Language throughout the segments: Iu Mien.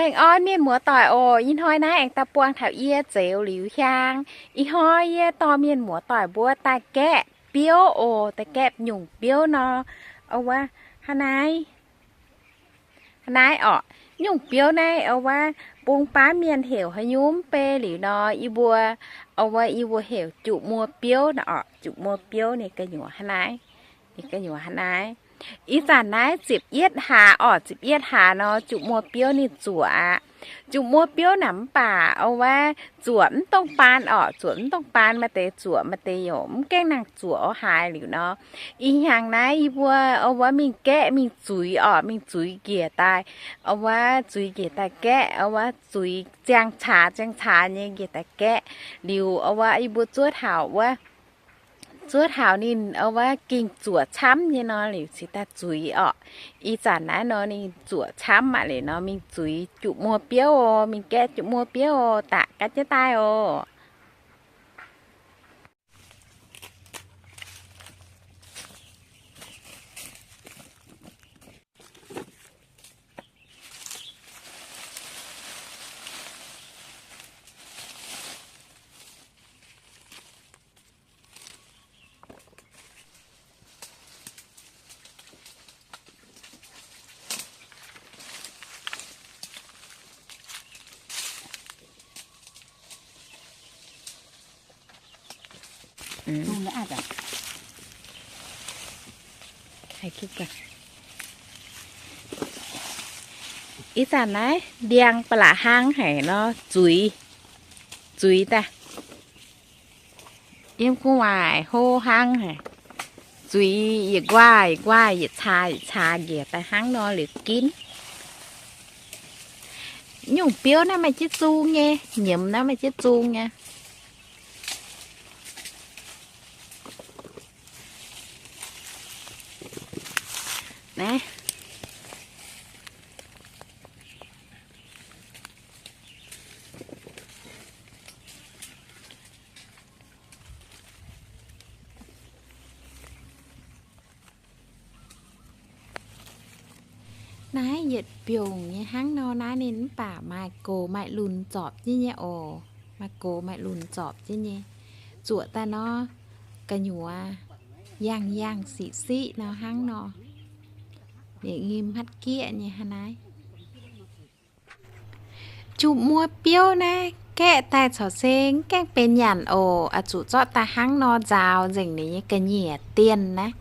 Baengh orn mienh muoz-doic oc. Ih hnoi naaiv aengx daaih buangh taux yie Zeux Liuz Hiaang. Ih hnoi yie dorh mienh muoz-doic mbuo daaih gaeqv biouv oc. Daaih gaeqv nyungc biouv nor, wuov, hnangv naaiv, hnangv naaiv orqc. Nyungc biouv naaiv, wuov, bung baav mienh heuc haaix nyungc mv bei liuz nor, yie mbuo, wuov, yie mbuo heuc juqc muoz biouv nor orqc. Juqc muoz biouv ninh gu'nyuoz hnangv naaiv. Ninh gu'nyuoz hnangv naaiv. Ih zanc naaiv ziepc yietv hlaax orqc. Ziepc yietv hlaax nor, juqc muoz biouv ninh zuoqc aqv. Juqc muoz biouv naaic mv baac, wuov, zuoqc mv dongh baan orqc. Zuoqc mv dongh baan, maaih deix zuoqc, maaih deix yaac mv gaengh nangc zuoqc orqc. Haaix liuz nor, ih hnyangx naaiv yie mbuo, wuov, mingh gaeqv, mingh zuiz orqc. Mingh zuiz njiec daaih, wuov, zuiz njiec daaih gaeqv, wuov, zuiz ziangh caax ziangh caax nyei njiec daaih gaeqv. Liuz, wuov, yie mbuo zuov taux, wuov, zuov taux ninh, wuov, gengh zuoqc camv nyei nor, liuz cingx daaih zuiz orqc. Ih zanc naaiv nor ninh zuoqc camv aqv. Liuz nor mingh zuiz juqc muoz biouv oc. Mingh gaeqv juqc muoz biouv oc. Daqc ga'naaiv daaih oc. Ih zanc naaiv ndiangx ba'laqc hnangv haic nor, zuiz, zuiz daaih. Yiem gu'nguaaic hlo hnangv haic. Zuiz yietc nquaah yietc nquaah yietc caax yietc caax njiec daaih hnangv nor liuz ginv. Nyungc biouv naaiv maaih jienv zung nyei, nyiemz naaiv maaih jienv zung nyei. Naaiv. Naaiv yietc biungc nyei hnangv nor naaiv ninh mv baac maaih gox maaih lunx zorpc jienv nyei oc. Maaih gox maaih lunx zorpc jienv nyei. Zuoqc daaih nor, gu'nyuoz yangh yangh siqv siqv nor hnangv nor. Ninh nyim hmatv gieqv nyei hnangv naaiv. Juqc muoz biouv naaiv gaeqv daaih corc se mv gaengh benx nyanc oc. Oix zuqc zorqv daaih hnangv nor nzaaux nzengc ninh nyei ga'nyiec dienh naaiv.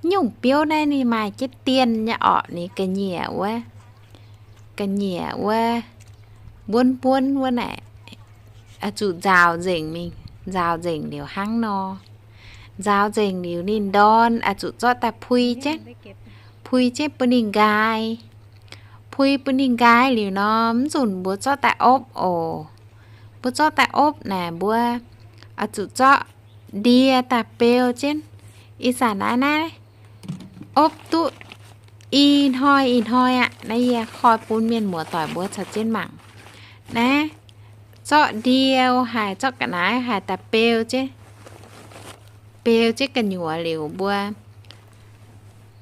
Nyungc biouv naaiv ninh maaih jienv dienh nyei orqc, ninh ga'nyiec wuov, ga'nyiec wuov, mbuonv mbuonv wuov naaic. Oix zuqc nzaaux nzengc mingh, nzaaux nzengc liuz hnangv nor. Nzaaux nzengc liuz ninh ndorn oix zuqc zorqv daaih pui jienv, pui jienv bun ninh nqaai. Pui bun ninh nqaai liuz nor, mv nzunc mbuo zorqv daaih opv oc. Mbuo zorqv daaih opv naaic mbuo oix zuqc zorqv ndie daaih beu jienv. Ih zanc naaiv naaiv opv duqv i hnoi i hnoi aqv. Naaiv yie koi bun mienh muoz-doic mbuo caux jienv mangc. Naaiv zorqv ndie haic, zorqv ga'naaiv haic daaih beu jienv, beu jienv gu'nyuoz liuz mbuo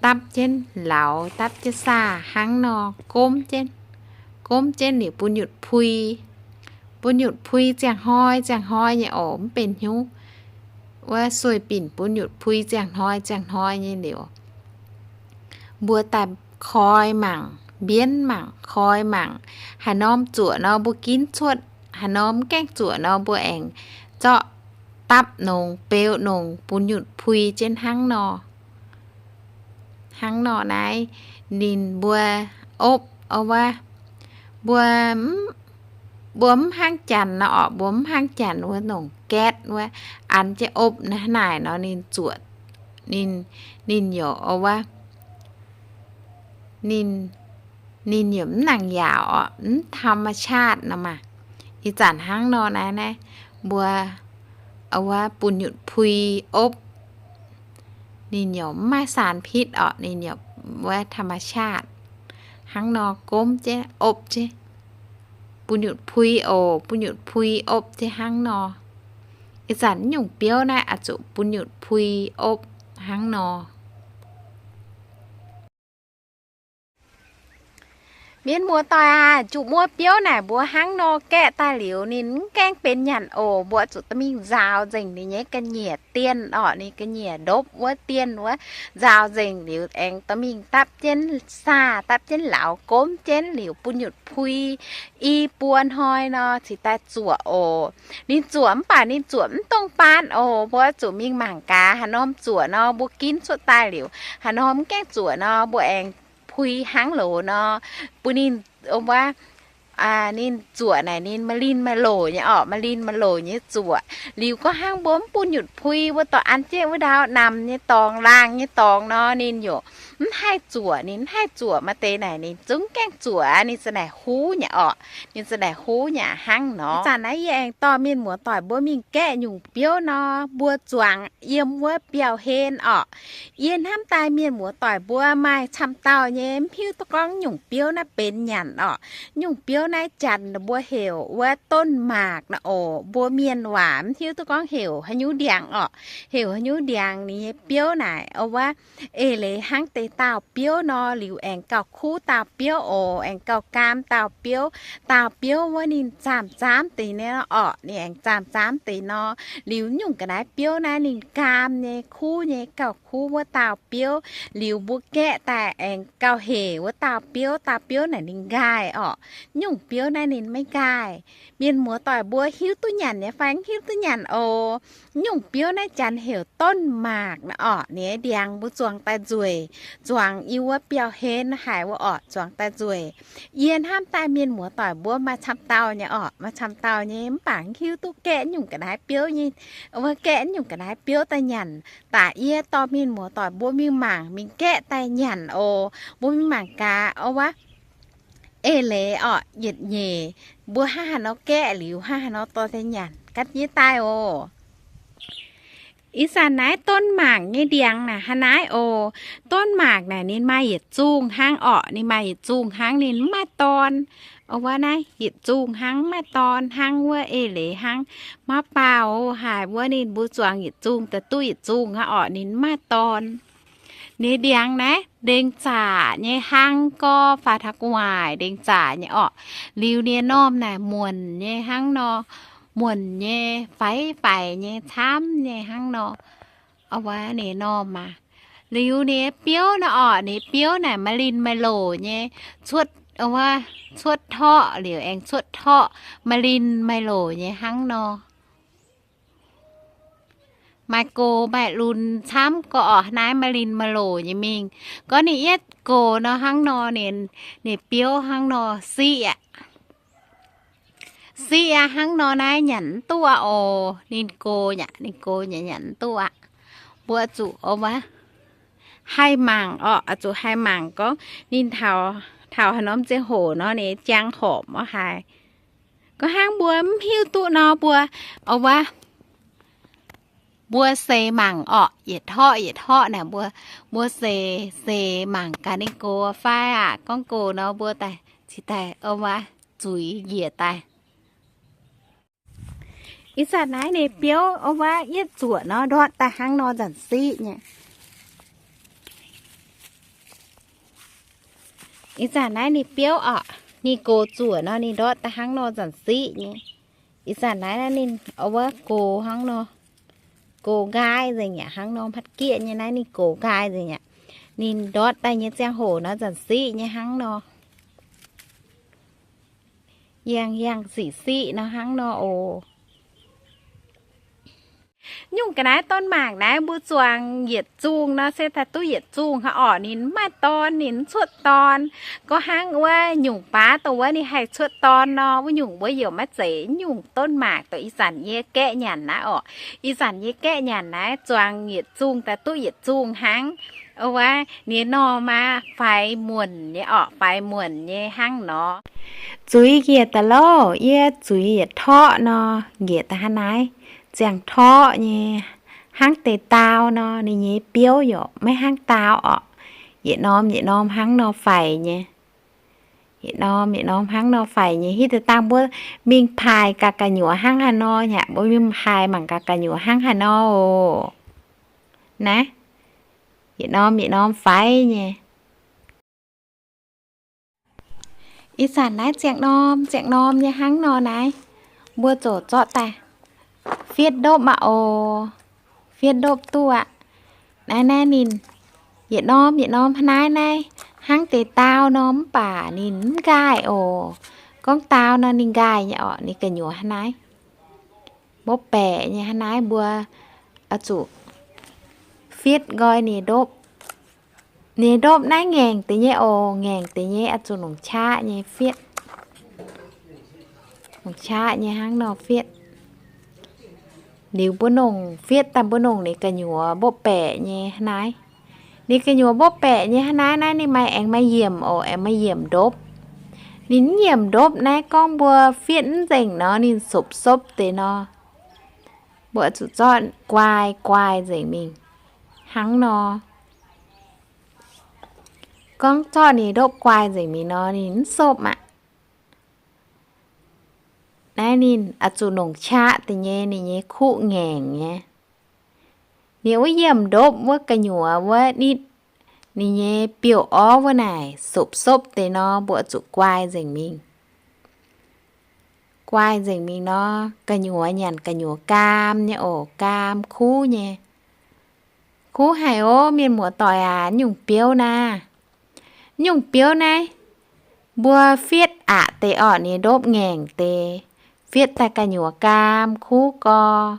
dapv jienv lauz, dapv jienv saah hnangv nor gomv jienv, gomv jienv liuz bun nyutc pui. Bun nyutc pui ziangh hnoi ziangh hnoi nyei oc, mv benx hnyouv. Wuov sueih binc bun nyutc pui ziangh hnoi ziangh hnoi nyei liuz, mbuo daaih koi mangc, mbienv mangc, koi mangc, haaix norm zuoqc nor mbuo ginv cuotv, haaix norm mv gaengh zuoqc nor mbuo aengx zorqv dapv nongx, beu nongx bun nyutc pui jienv hnangv nor. Hnangv nor naaiv ninh mbuo opv wuov, mbuo mv, mbuo mv hnangv janx nor orqc, mbuo mv hnangv janx wuov nongc gaetv wuov, an jienv opv naaiv naaic nor ninh zuoqc, ninh, ninh yaac wuov, ninh, ninh yaac mv nangc yaauc orqc, mv ธรรมชาติ nor maah. Ih zanc hnangv nor naaiv, naaiv mbuo wuov bun nyutc pui opv, ninh yaac mv maaih สารพิษ orqc, ninh yaac wuov ธรรมชาติ. Hnangv nor gomv jienv opv jienv, bun nyutc pui oc, bun nyutc pui opv jienv hnangv nor. Ih zanc nyungc biouv naaiv oix zuqc bun nyutc pui opv hnangv nor. Mienh muoz-doic aac, juqc muoz biouv naaic mbuo hnangv nor gaeqv daaih liuz ninh mv gaengh benx nyanc oc. Mbuo zuqc dorh mingh nzaaux nzengc ninh nyei ga'nyiec dien orqc, ninh ga'nyiec ndopv wuov dien wuov, nzaaux nzengc liuz aengx dorh mingh dapv jienv saah, dapv jienv lauz gomv jienv liuz bun nyutc pui i buo hnoi nor cingx daaih zuoqc oc. Ninh zuoqc mv baac ninh zuoqc mv dongh baan oc. Mbuo zuqc mingh mangc gaax haaix norm zuoqc nor mbuo ginv cuotv daaih liuz, haaix norm mv gaengh zuoqc nor mbuo aengx pui hnangv loz nor, bun ninh, wuov, ninh zuoqc naaic ninh maaih linh maaih loc nyei orqc, maaih linh maaih loc nyei zuoqc. Liuz gorngv hnangv mbuo mv bun nyutc pui, mbuo dorh an jienv wuov ndau namx nyei dorngx, laangh nyei dorngx nor ninh yaac mv haih zuoqc. Ninh mv haih zuoqc maaih deix naaic ninh zungv gaengh zuoqc aqv, ninh za'naaic huv nyei orqc, ninh za'naaic huv nyei hnangv nor. Zanc naaiv yie aengx dorh mienh muoz-doic mbuo mingh gaeqv nyungc biouv nor, mbuo zuangx yiem wuov biauv-hlen orqc. Yie hnamv daaih mienh muoz-doic mbuo maaih camv dauh nyei mv hiuv duqv gorngv nyungc biouv naaiv benx nyanc orqc. Nyungc biouv naaiv janx mbuo heuc wuov ต้นหมาก nor oc. Mbuo mienh waac mv hiuv duqv gorngv heuc haaix nyungc ndiangx orqc, heuc haaix nyungc ndiangx. Ninh nyei biouv naaic wuov eix leiz hnangv deix daauh biouv nor, liuz aengx gauh kuv daauh biouv oc, aengx gauh gaam daauh biouv. Daauh biouv wuov ninh zaamh zaamv deix nyei orqc, ninh aengx zaamh zaamv deix nor. Liuz nyungc ga'naaiv biouv naaiv ninh gaam nyei, kuv nyei, gauh kuv wuov daauh biouv. Liuz mbuo gaeqv daaih aengx gauh hec wuov daauh biouv, daauh biouv naaic ninh nqaih orqc. Nyungc biouv naaiv ninh maiv nqaih. Mienh muoz-doic mbuo hiuv duqv nyanc nyei fai mv hiuv duqv nyanc oc? Nyungc biouv naaiv janx heuc ต้นหมาก nor orqc. Ninh nyei ndiangx mbuo zuangx daaih nzueic, zuangx yiem wuov biauv-hlen haic wuov orqc, zuangx daaih nzueic. Yie hnamv daaih mienh muoz-doic mbuo maaih camv dauh nyei orqc, maaih camv dauh nyei mv baac mv hiuv duqv gaeqv nyungc ga'naaiv biouv nyei, wuov gaeqv nyungc ga'naaiv biouv daaih nyanc. Daaih yie dorh mienh muoz-doic mbuo mingh mangc, mingh gaeqv daaih nyanc oc. Mbuo mingh mangc gaax wuov eix leiz orqc, yietc nyeic mbuo hnangv haaix nor gaeqv liuz hnangv haaix nor dorh daaih nyanc, gan jienv daaih oc. Ih zanc naaiv ต้นหมาก nyei ndiangx naaic hnangv naaiv oc. ต้นหมาก naaic ninh maaih yietc zungh hnangv orqc, ninh maaih yietc zungh hnangv, ninh mv maaih dorn. Wuov naaiv yietc zungh hnangv, mv maaih dorn hnangv wuov eix leiz hnangv. Maiv baac haiz wuov ninh mbuo zuangx yietc zungh daaih duqv yietc zungh hnangv orqc, ninh mv maaih dorn. Ninh ndiangx naaiv ndengc zaqc nyei hnangv gorx, faaux taux gu'nguaaic ndengc zaqc nyei orqc. Liuz ninh normh naaic muonc nyei hnangv nor, muonc nyei, faix faix nyei, camv nyei hnangv nor. Wuov ninh normh maah. Liuz ninh biouv naaiv orqc, ninh biouv naaic maaih linh maaih loc nyei, cuotv, cuotv torqv liuz aengx cuotv torqv, maaih linh maaih loc nyei hnangv nor. Maaih gox maaih lunx camv gorx orqc, naaiv maaih linh maaih loc nyei mingh. Gorngv ninh yietv gox nor hnangv nor, ninh, ninh biouv hnangv nor siqv aqv. Siqv aqv, hnangv nor naaiv nyanc mv duqv aqv oc. Ninh gox aqv, ninh gox nyanc, nyanc mv duqv aqv. Mbuo zuqc wuov haih mangc orqc, zuqc haih mangc gorngv ninh taux, taux haaix norm ziangh hoc nor ninh ziangh horpc wuov haaix. Gorngv hnangv mbuo mv hiuv duqv nor mbuo, wuov, mbuo seix mangc orqc, yietc torqv yietc torqv naaic mbuo, mbuo seix, seix mangc gaax ninh gox fai aqv. Gorngv gox nor mbuo daaih cingx daaih wuov zuiz njiec daaih. Ih zanc naaiv ninh biouv wuov yietv zuoqc nor ndortv daaih hnangv nor nzanc siqv nyei. Ih zanc naaiv ninh biouv orqc, ninh gox zuoqc nor ninh ndortv daaih hnangv nor nzanc siqv nyei. Ih zanc naaiv ninh wuov gox hnangv nor, gox nqaai nzengc aqv, hnangv nor mbatv gieqv nyei naaiv ninh gox nqaai nzengc aqv. Ninh ndortv daaih nyei ziangh hoc nor nzanc siqv nyei hnangv nor. Yangh yangh siqv siqv nor hnangv nor oc. Nyungc ga'naaiv ต้นหมาก naaiv mbuo zuangx yietc zungh nor se daaih duqv yietc zungh hnangv orqc, ninh mv maaih dorn, ninh mv cuotv dorn. Gorngv hnangv wuov nyungc baav dongh wuov ninh haih cuotv dorn nor, wuov nyungc mbuo yaac maiv zeiz nyungc ต้นหมาก dongh ih zanc yie gaeqv nyanc naaiv orqc. Ih zanc yie gaeqv nyanc naaiv zuangx yietc zungh daaih duqv yietc zungh hnangv. Wuov ninh normh aqv, faix muonc nyei orqc, faix muonc nyei hnangv nor. Zuiz njiec daaih loh, yie zuiz yietc torqv nor, njiec daaih hnangv naaiv, ziangh torqv nyei, hnangv deix daau nor, ninh nyei biouv yaac maiv hnangv daau orqc. Yietc norm yietc norm hnangv nor faix nyei. Yietc norm yietc norm hnangv nor faix nyei. Hitv deix dangh mbuo mingh paaix ga'ga'nyuoz hnangv haaix nor nyei, mbuo mingh paaix mangc ga'ga'nyuoz hnangv haaix nor oc. Naaiv, yietc norm yietc norm faix nyei. Ih zanc naaiv ziangh norm ziangh norm nyei hnangv nor naaiv, mbuo ziouc zorqv daaih fietv ndopv aqv oc. Fietv ndopv duqv aqv. Naaiv, naaiv ninh yietc norm yietc norm hnangv naaiv naaiv, hnangv deix daau nor mv baac ninh mv nqaaic oc. Gorngv daau nor ninh nqaaic nyei orqc, ninh gu'nyuoz hnangv naaiv, mbopv baeqc nyei hnangv naaiv. Mbuo oix zuqc fietv nqoi ninh ndopv. Ninh ndopv naaiv ngaengc deix nyei oc, ngaengc deix nyei, oix zuqc nongc qaqv nyei fietv. Nongc qaqv nyei hnangv nor fietv. Liuz mbuo nongc fietv daaih mbuo nongc ninh gu'nyuoz mbopv baeqc nyei hnangv naaiv. Ninh gu'nyuoz mbopv baeqc nyei hnangv naaiv naaiv, ninh maaih, aengx maaih yiemc oc, aengx maaih yiemc ndopv. Ninh mv yiemc ndopv naaiv gorngv mbuo fietv mv nzengc nor ninh sopv-sopv deix nor, mbuo zuqc zorqv guaai guaai nzengc mingh hnangv nor. Gorngv zorqv ninh ndopv guaai nzengc mingh nor ninh mv sopv aqv. Naaiv ninh oix zuqc nongc qaqv deix nyei, ninh nyei kuv ngaengc nyei. Ninh wuov yiemc ndopv wuov gu'nyuoz wuov nitv, ninh nyei biouv-orv wuov naaic sopv-sopv deix nor mbuo zuqc guaai nzengc mingh. Guaai nzengc mingh nor gu'nyuoz nyanc gu'nyuoz gaam nyei oc, gaam kuv nyei. Kuv haic ov, mienh muoz-doic aac, nyungc biouv naaiv, nyungc biouv naaiv, mbuo fietv aqc deix orqc, ninh ndopv ngaengc deix, fietv daaih gu'nyuoz gaam kuv gau.